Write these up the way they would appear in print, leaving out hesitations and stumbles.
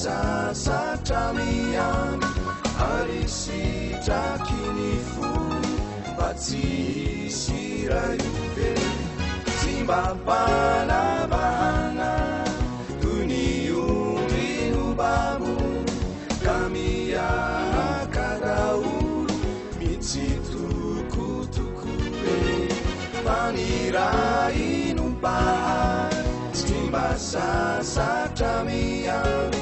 sasatra miandry ary sitraky ny fony mba tsy hisy iray ho very. Tsy mba mpanavahana toy ny ondry nobaboina ka miahaka daholo mitsitokotoko e. Fa ny Ray no Mpahary tsy mba sasatra miandry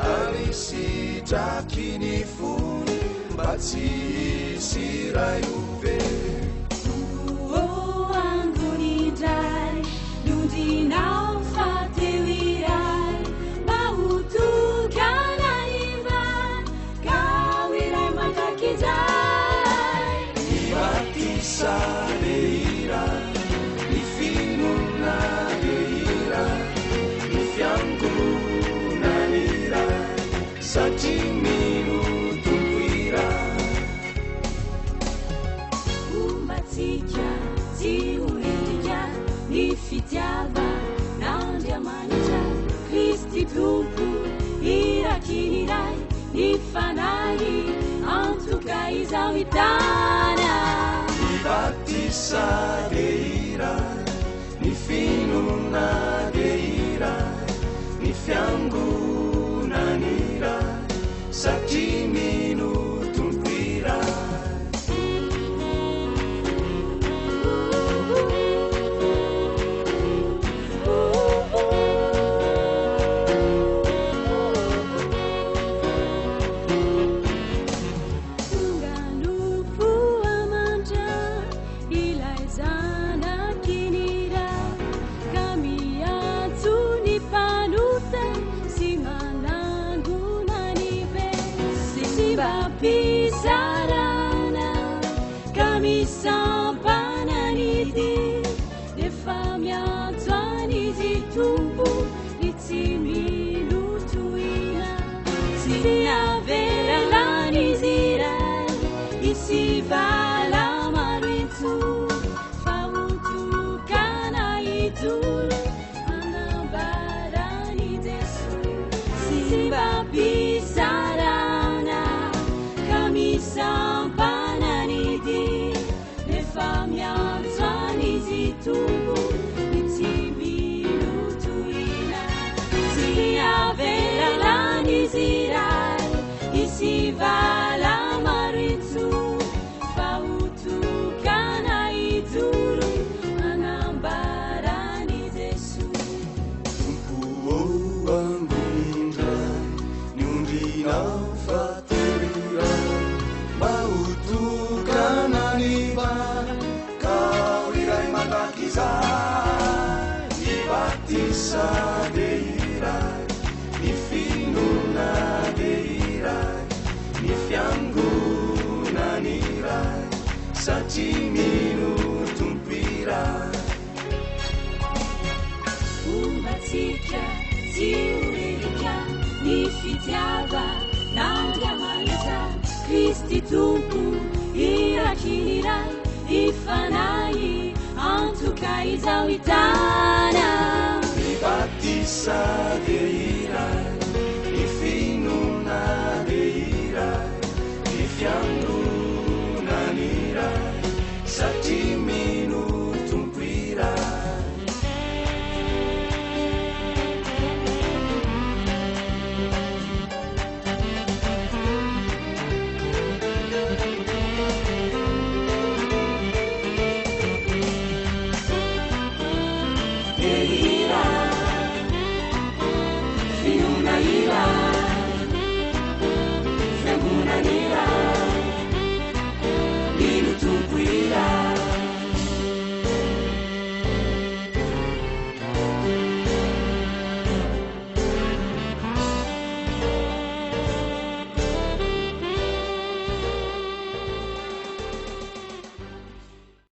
ary sitraky ny fony mba tsy hisy iray ho very. Tompo ô, angony indray ny ondrinao fa teo iray mba ho tokana iray ka ho iray mandrakizay. Ny batisa dia iray, ny finoana dia iray, ny fiangonana iray, satria mino Tompo iray. Homba antsika tsy ho rendrika ny fitiavan'Andriamanitra. Kristy Tompo iraky ny Ray, ny Fanahy antoka izao hitana. Ny batisa dia iray, ny finoana dia iray, ny fiangonana iray, satria mino Tompo iray. Tonga nofo aman-dra ilay zanaky ny Ray, ka miantso ny mpanota sy manangona ny be. Tsy mba mpisarana ka misampana ny dia, nefa miantso an'izy Tompo ny tsy mino tohina. Tsy navelan'izy iray hisy vala maro intsony, fa ho tokana hijoro hanambaran'i Jesoa. Tsy mba mpisarana ka misampana ny dia, nefa miantso an'izy Tompo ny tsy mino tohina. Tsy navelan'izy iray hisy vala maro intsony, fa ho tokana hijoro hanambaran'i Jesoa. Tompo ô, angony indray ny ondrinao fa teo iray mba ho tokana ny vary ka ho iray mandrakizay. Ny batisa dia iray, ny finoana dia iray, ny fiangonana iray, satria mino Tompo iray. Homba antsika tsy ho rendrika ny fitiavan'Andriamanitra. Kristy Tompo iraky ny Ray, ny Fanahy antoka izao hitana. Ny batisa dia iray, ny finoana dia iray, ny fiangonana iray, satria mino Tompo iray. Dia